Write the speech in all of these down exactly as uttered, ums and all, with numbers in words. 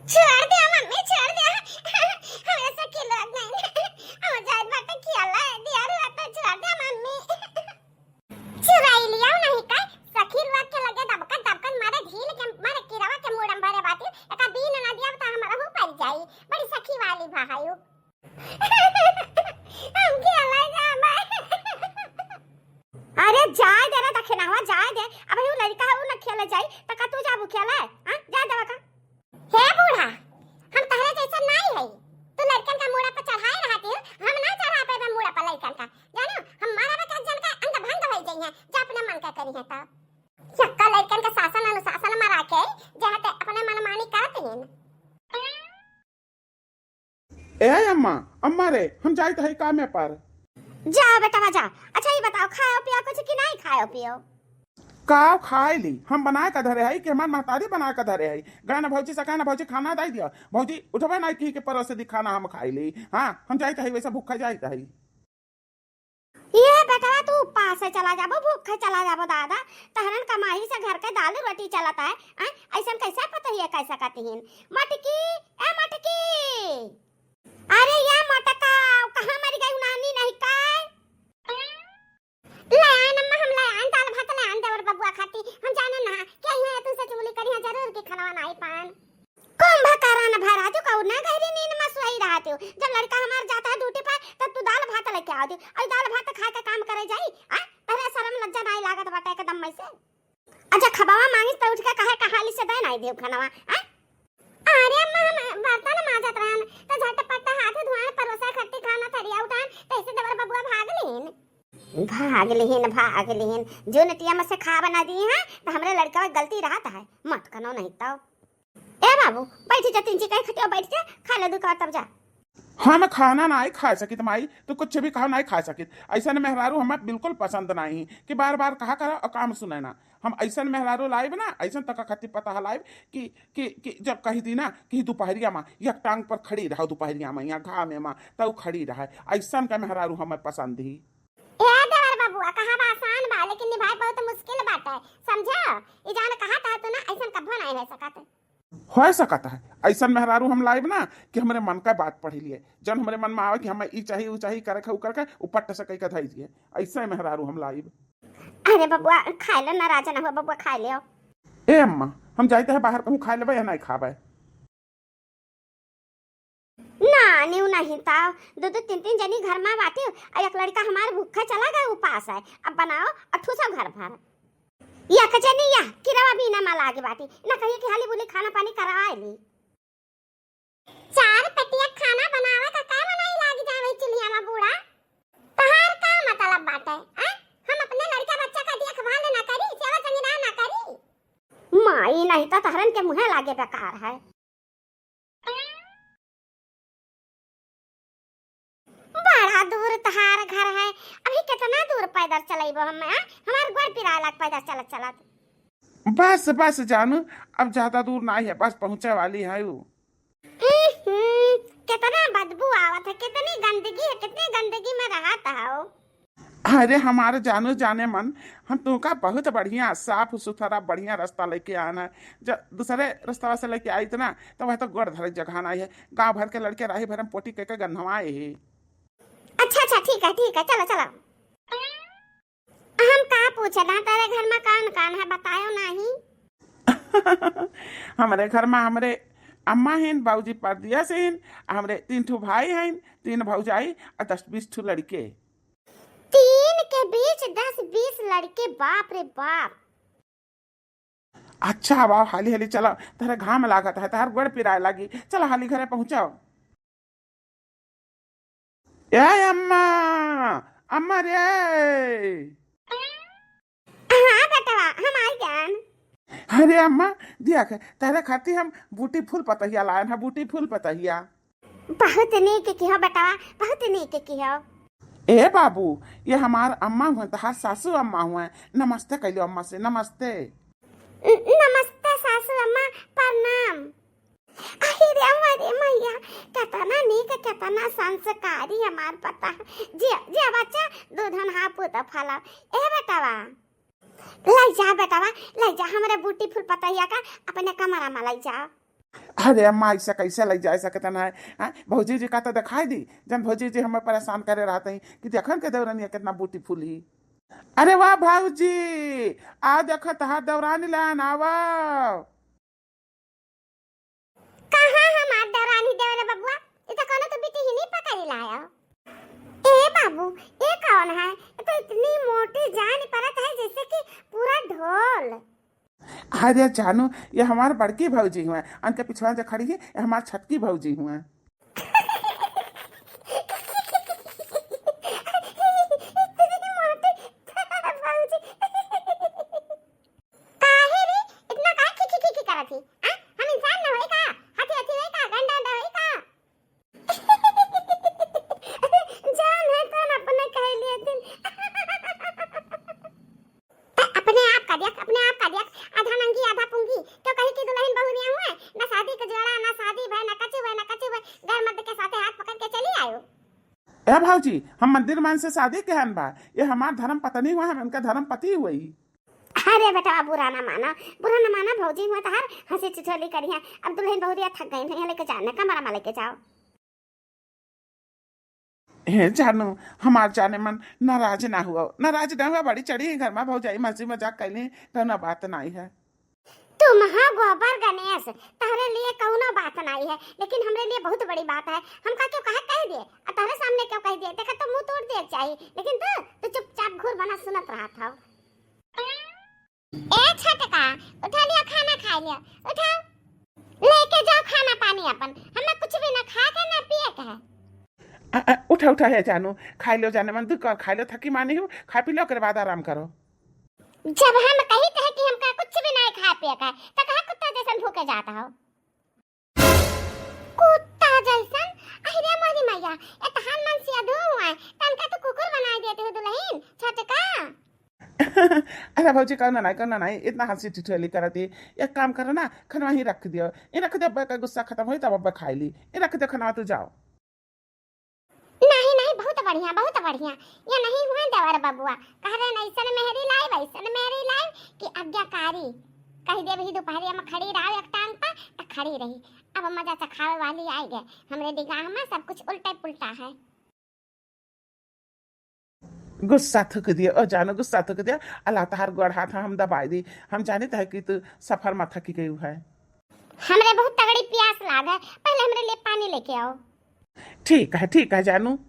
छोड़ दे मम्मी, छोड़ दे। हमरा सखी लोग नहीं। हम जात बाटे खियाला, दिया रे बाटे, छोड़ दे मम्मी। चुराई लिया नहीं का? सखी लोग के लगे दबकत दबकत मारे ढील के, मारे किरवा के मुड़म भरे बाटी। एका बीन ना दिया तो हमरा हूँ पड़ जाई। बड़ी सखी वाली भाई। हम खियाला जाबे। अरे जाए दे रे दखिनवा, जाए दे। अब यू लड़का है, उ न खेले जाई, त का तू जाबू खेले? हाँ, जाए देवा का? हे बूढ़ा, हम तहरे जैसन नाई हई। तू लड़कन का मूड़ा पर चढ़ाए रहती हो, हम ना चढ़ा पाएबे मूड़ा पर लड़कन का। जानो, हम मारा बता जन का अंग भंग हो जाई है, जा अपने मन का करी है तो। यक्का लड़कन का शासन अनुशासन में रखे, जहाँ ते अपने मनमानी करत हैं। ए अम्मा, अम्मा रे, हम जाइत हई कामे पर। जा बेटवा जा। अच्छा ई बताओ, खायो पियो कुछ कि नहीं खायो पियो? का खाए ली? हम बनाए का धरे हई कि हमार महतारी बनाए का धरे हई? गए ना भौजी से कहे ना भौजी खाना दे दिया। भौजी उठबे नहीं की के परोसे दी खाना हम खाए ली। हाँ, हम जाइत हई वैसे भूखा जाइत हई। ये बेटवा तू उपास चला जाबो, भूखे चला जाबो दादा। तहरन कमाई से घर के दाल रोटी चलत है। आ, ऐसन कैसे पतोहिया कह सकत हिन? मटकी, ए मटकी। अरे ये मोटका, कहाँ मर गई नानी नहीं का? ले आन अम्मा, हम ले आन दाल भात ले आन देवर बबुआ खाती। हम जाने ना, क्या यहाँ तुमसे चुगली करी है, जरूर की खाना नहीं पान। कुंभकर्ण भरा तू कौन ना गहरी नींद में सोई रहा तू। जब लड़का हमार जाता है ड्यूटी पर, तब तू दाल भात लेके आओ तू। और दाल भात खा के काम करे जाई, आ? तहरे शर्म लज्जा नहीं लागत बाटे एकदम में से। अच्छा खबावा मांगिस तो उठ के कहे कहाली से दे नहीं देव खानावा, आ? अरे अम्मा, हम बर्तन माजत रहन, तो झटपट हाथ धोए, परोसा खट्टी खाना थरिया उठान, तैसे देवर बबुआ भाग लीन। भाग लिहिन, भाग लिहिन। जो नटिया में से खाब ना दी हैं, तो हमरे लड़का में गलती रहत है। मत कनो नहीं तो। ए बाबू, बैठ जा, तीन जी कहीं खटिया बैठ जा, खा ले दू का तब जा। हम खाना नाई खा सकित माई, तू कुछ भी खाओ नाई खा सकित। ऐसन मेहरारू हमें बिल्कुल पसंद नाई कि बार बार कहा करा और काम सुने ना। हम ऐसन मेहरारू लाइब ना, ऐसन तक खत्ती पता लाइब कि, कि, कि जब कही दी ना कि दुपहरिया में एक टांग पर खड़ी रहो, दुपहरिया में यहाँ घामे में, तब खड़ी रहे, ऐसन का मेहरारू हमें पसंद ही। ए देवर बबुआ, कहब आसान बा, लेकिन निभाए बहुत मुश्किल बाटे, समझो? ई जान कहत ह तू ना, ऐसन कभो नाहीं हो सकत। हो सकत है, ऐसन मेहरारू हम लाइब ना कि हमरे मन का बात पढ़ लिए, जौन हमरे मन में आवे कि हमें ई चाहिए, ऊ चाहिए, करे के, ऊ करके, ऊ पट्ट से कई के धई दिए, ऐसे मेहरारू हम लाइब। अरे बबुआ, खाए ले, नाराज ना हुआ बबुआ, खाए ले। ए अम्मा, हम जाइत है बाहर कहूँ खाए लेबे या नहीं खाबे? ना, न्यू नहीं ताव। दो दो तीन तीन जनी घर में बाटी, और एक लड़का हमार भूखा चला गए उपास है। अब बनाओ और ठूसो घर भर। या कजनी या किरवा भी ना माला आगे बाटी, ना कहिए कि हाली बुली खाना पानी करवा ली। चार पटिया खाना बनावे का का बनाई लाग जावे चुल्हिया में बूढ़ा? तहार का मतलब बाटे, आ? हम अपने लड़का बच्चा का देखभाल ना करी, सेवा संगिना ना करी? माई नहीं तो तहरन के मुँहे लागे बेकार है। बड़ा दूर तहार घर है, अभी कितना दूर पैदल चलेबो हम, आ? हमार गोड़ पिराए लाग पैदल चलत चलत। बस, बस जानू, अब ज्यादा दूर नाहीं है, बस पहुँचे वाली है ऊ। हम्म, कितना बदबू आवत है, कितनी गंदगी है, कितनी गंदगी में रहत हो। अरे हमारे जानू जाने मन, हम तुमका बहुत बढ़िया साफ सुथरा बढ़िया रास्ता लेके आना है। जब दूसरे रास्ता से लेके आई इतना, तो वह तो गोड़ धरे जगह नाहीं है। गाँव भर के लड़के राही भर में पोटी कह के गन्हवाए ही। अच्छा, अच्छा, ठीक है, ठीक है, चलो, चलो। हम का पूछे ना, तेरे घर में कौन कौन है, बतायो नहीं। हमरे घर में हमरे अम्मा हैं, बाबूजी परदेस हैं, हमरे तीन ठो भाई हैं, तीन भौजाई और दस बीस ठो लड़के। तीन के बीच दस बीस लड़के, बाप रे बाप। अच्छा बाबू, हाली हाली चलो, तहरे घाम लागत है, तहर गोड़ पिराए लागी, चलो हाली घरे पहुँचो। ए अम्मा, अम्मा रे। हाँ बेटवा, हम आई जान। अरे अम्मा, देख, तहरे खातिर हम ब्यूटीफुल पतहिया लायन है, ब्यूटीफुल पतहिया। बहुत नीक किहो बेटवा, बहुत नीक किहो। ए बाबू, ये हमार अम्मा हुए, तहार सासू अम्मा हुए, नमस्ते कह लो अम्मा से, नमस्ते। न-, नमस्ते सासू अम्मा, प्रणाम। अरे रे अम्मा रे मैया, कितना नीक, कितना संस्कारी हमार पता। जिया, जिया बच्चा, दूधन हापुत फला। ए बेटवा, लै जा बेटवा, लै जा हमरे ब्यूटीफुल पतहिया का अपने कमरा में लै जा। अरे अम्मा, ऐसा कैसे लग जाए सकत ना है? हाँ, भौजी जी का तो दिखाई दी, जन भौजी जी हमें परेशान करे रहत ही कि देखन के देवरनिया कितना ब्यूटीफुल ही। अरे वाह भौजी, आ देखो तहार देवरानी लान आवा। कहाँ हमार देवरानी देवर बबुआ? ये तो कोनो तो बिटिहिनी पकड़ी लाया। ए बाबू, ये कौन है? ये तो इतनी मोटी जान परत है जैसे कि पूरा ढोल। अरे जानू, ये हमार बड़की भौजी हुआ, उनके पिछवा जो खड़ी है, ये हमार छटकी भौजी हुआ। इतनी मोटी भौजी। काहे रे, इतना काहे खिखी खिखी करत ही? आ? हम इंसान न होई का? हाथी हाथी होई का? गंडा अंडा होई का? जान है तो हम अपने कह लिए दिन। त अपने आप का देख, अपने आप का देख, आधा नंगी आधा पुंगी। क्यों कही कि दुल्हन बहुरिया हुआ, ना शादी के जोड़ा, ना शादी भय, ना कछु भय, ना कछु भय, घर मर्द के साथे हाथ पकड़ के चली आयो। ए भौजी, हम मंदिर मान से शादी के हन बा, ये हमार धर्म पत्नी हुआ, हम इनका धर्म पति हुई। अरे बेटा, बुरा ना माना, बुरा ना माना, भौजी हुआ तहार हंसी ठिठोली करी है। अब दुल्हन बहुरिया थक गई है, लेके जाने का मरा लेके जाओ। हे जानू, हमार जाने मन नाराज ना हुआ, नाराज ना हुआ, बड़ी चढ़ी घर में भौजाई हंसी मजाक कैली, कौनो बात नहीं है। तुम हो गोबर गणेश, तहरे लिए कौनो बात नहीं है, लेकिन हमरे लिए बहुत बड़ी बात है। हमका क्यों कहे कह दिए, और तहरे सामने क्यों कह दिए? देखा तो मुंह तोड़ दिए चाहिए, लेकिन तू, तू चुपचाप घूर बना सुनत रहा था। ए छोटका, उठा लिया, खाना खा लिया, उठाओ, लेके जाओ खाना पानी अपन। हमें कुछ भी ना खा के ना पिए के है। अ, अ, उठा, उठा है जानू, खाई लो जाने मन, दू कर खाई लो, थकी मानी हो, खा पी लो, ओकरे बाद आराम करो। जब हम कही थे कि हमका कुछ भी नहीं खा पिए के है, तो कहा कुत्ता जैसन भूखे जाता हो। कुत्ता जैसन? अरे मोरी मैया, एतहान मन से अधू हुआ है, तनका तो कुकुर बनाई देते हो दुल्हन, छोटका। अरे भौजी, कौनो नहीं, कौनो नहीं, इतना हंसी ठिठोली करत ही। एक काम करो ना, खनवा ही रख दियो, ये रख दियो, अब्बे का गुस्सा खत्म होई तब अब्बे खाई ली, ये रख दियो खनवा, तू जाओ। नहीं, नहीं, बहुत बढ़िया, बहुत बढ़िया। ये नहीं हुआ देवर बबुआ, कह रहे न, "ऐसन मेहरी लाई, वैसन मेहरी लाई" कि आज्ञाकारी। कह दे, "भी दोपहरिया में खड़ी रहो एक टांग पर," तो खड़ी रही। अब मजा चखावे वाली आई गए। हमरे दिगाह में सब कुछ उल्टे पुल्टा है। गुस्सा थूक दियो, ओ जानो, गुस्सा थूक दियो। अल्लाह तहार गोड़ हाथ हम दबाई दी। हम जानित है कि तू सफर में थकी गई है। हमरे बहुत तगड़ी प्यास लाग है, पहले हमरे लिए पानी लेके आओ। ठीक है, ठीक है जानू।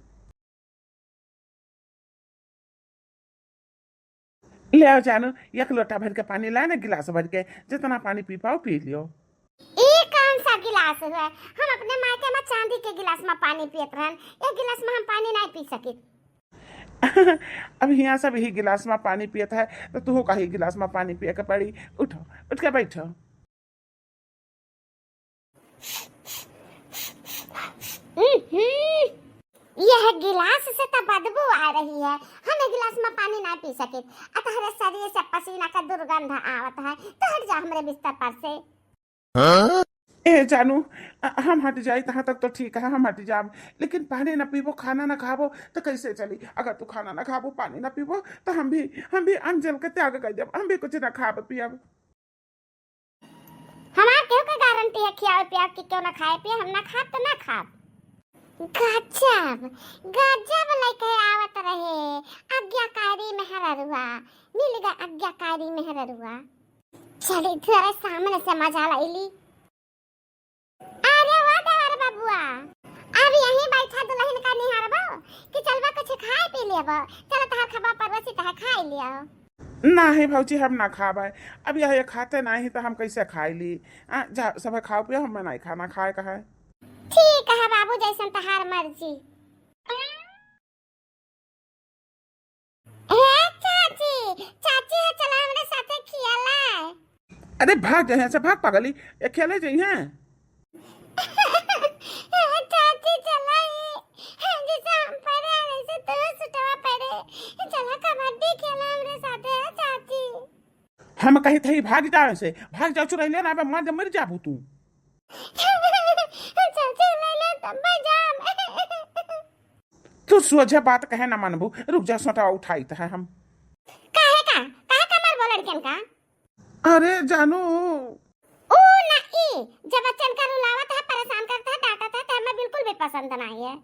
ले आओ जानू, एक लोटा भर के पानी लाए ना, गिलास भर के, जितना पानी पी पाओ पी लियो। ई कौन सा गिलास है? हम अपने मायके में चांदी के गिलास में पानी पियत रहन, एक गिलास में हम पानी नहीं पी सकित। अब हियाँ सब यही गिलास में पानी पियत है, तो तुहो का ही गिलास में पानी पिए के पड़ी। उठो, उठ के बैठो। हम्म, यह गिलास से तो बदबू आ रही है, हम ये गिलास में पानी ना पी सके। आ तोहरे शरीर से पसीना का दुर्गंध आवत है, तो हट जा हमरे बिस्तर पर से। ए जानू, अ, हम हट जाई, तहाँ तक तो ठीक है, हम हट जाब, लेकिन पानी ना पीबो, खाना ना खाबो, तो कैसे चली? अगर तू खाना ना खाबो, पानी ना पीबो, तो हम भी, हम भी अन्न जल के त्याग कर देब, हम भी कुछ ना खाब पियब। हमार केहू के गारंटी है खियावे पियावे कि केहू ना खाए पिए, हम ना खाब तो ना खाब। गजब, गजब लइके आवत रहे, आज्ञाकारी मेहररुआ, मिल गए आज्ञाकारी मेहररुआ। चली तोरे सामने से मजा लइली। अरे वाह देवर बबुआ, अब यहीं बैठा दुल्हन का निहारबो कि चलबा कुछ खाए पी लेबो? चलो तहार खबा परोसी तहार खाए लियो। नाही भौजी, हम ना खाबे। अब यह खाते नाही तो हम कैसे खाए ली? आ, जा सब खाओ पियो, हम नहीं खाना खाए का है। ठीक है बाबू, जैसन तहार मर्जी। हे चाची, चाची हो, चला हमरे साथे खियाला। अरे भाग जा यहाँ से, भाग पागली, ये खेले जइहैं। चाची चला, ये जैसे हम पड़े हैं, वैसे तू सुटवा पड़े। चला कबड्डी खेला हमरे साथे, चाची। हम कही थे भाग जाओ से, भाग जाओ चुरैले ना, बे मार दे, मर जाबू तू। चाची ले ले तब जाम। तू सोझे बात कहे ना मानबू, रुक जा, सोटवा उठाइत है हम। काहे का? काहे का मारबो लड़कन का? अरे जानू। ऊ ना ई, जब बच्चन का रुलावत है, परेशान करत है, डांटत है, तो हमें बिल्कुल भी पसंद नहीं है।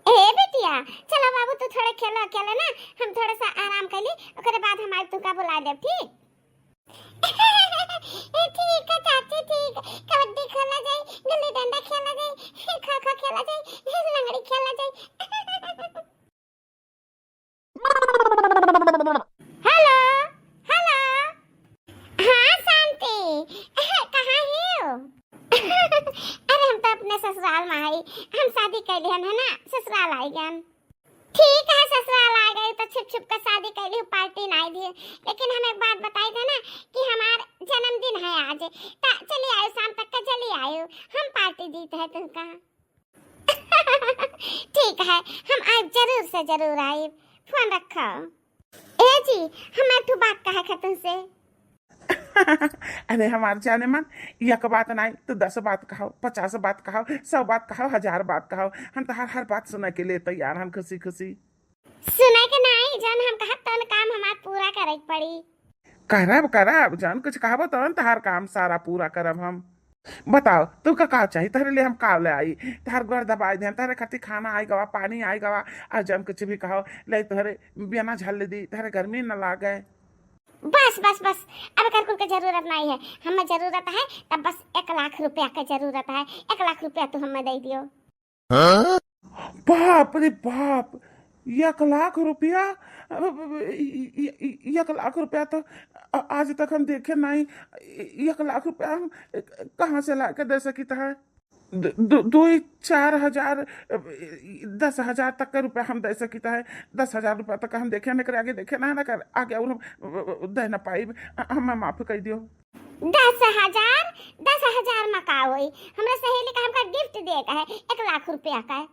ए बिटिया, चलो बाबू, तू थोड़े खेलो अकेले ना, हम थोड़ा सा आराम कर ली, ओकरे बाद हम आइब तुमका बुलाए देब, ठीक? ठीक है चाची, ठीक। कबड्डी खेला जाए, गुल्ली डंडा खेला जाए, खो खो खेला जाए, लंगड़ी खेला जाए। हेलो, हेलो। हाँ शांति, कहाँ हो? अरे हम तो अपने ससुराल में आई, हम शादी कैले हन, है ना, ससुराल आई गन। ठीक है, ससुराल आ गई तो छुप छुप के शादी कैली, पार्टी नहीं दी, लेकिन हम एक बात बताई थे ना कि हमार जन्मदिन है आज, ता चली आयो, शाम तक का चली आयो, हम पार्टी दीत है तुमका। ठीक है, हम आइब, जरूर से जरूर आइब। फोन रखो। ए जी, हम एक ठो बात कहे खातिर से। अरे हमार जाने मन, एक बात नाई तो दस बात कहो, पचास बात कहो, सौ बात कहो, हजार बात कहो, हम तोहार हर बात सुने के लिए तैयार हन खुशी खुशी। सुने के नाई, जौन हम कहब तौन काम हमार पूरा करे के पड़ी। करब करब, जौन कुछ कहबो तौन तोहार काम सारा पूरा करब हम। बताओ, तुमका का चाही? तहरे लिए हम का ले आई? तहर गोड़ दबाई देन, तहरे खातिर खाना आई गवा, पानी आई गवा, और जौन कुछ भी कहो, ले तहरे बिना झल दी, तहरे गर्मी न लागे। बस बस बस, अब कर कुल के जरूरत नहीं है, हमें जरूरत है तब बस एक लाख रुपया के जरूरत है, एक लाख रुपया तू हमें दे दियो। बाप रे बाप, एक लाख रुपया? अब, अब, इ-, इ-, इ-, एक लाख रुपया तो आ-, आज तक हम देखे नहीं। इ-, एक लाख रुपया हम कहाँ से ला के दे सकित है? दु-, दु-, दुई चार हजार, दस हजार तक का रुपया हम दे सकित है। दस हजार रुपया तक हम देखे, एकरे आगे देखे ना, ना कर, आगे और हम दे ना पाइब। हमें माफ कर दियो। दस हजार, दस हजार में का होई? हमरा सहेली का हमका गिफ्ट दे का है एक लाख रुपया का।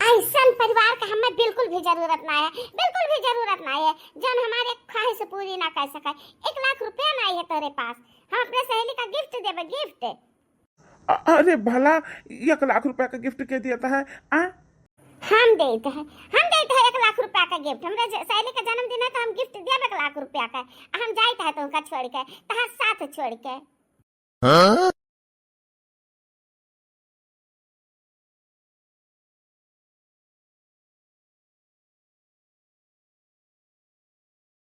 ऐसन परिवार का हमें बिल्कुल भी जरूरत ना है, बिल्कुल भी जरूरत ना है। जौन हमारे ख्वाहिश पूरी ना कर सके। एक लाख रुपया ना है तेरे पास, हम अपने सहेली का गिफ्ट देबे, गिफ्ट। अ-, अरे भला, एक लाख रुपया का गिफ्ट के देता है? आ? हम देते हैं, हम देते हैं एक लाख रुपया का गिफ्ट। हमरे ज-, सहेली का जन्मदिन है तो हम गिफ्ट देब एक लाख रुपया का। आ हम जाइत है तुमका छोड़ के, तहार साथ छोड़ के। हाँ?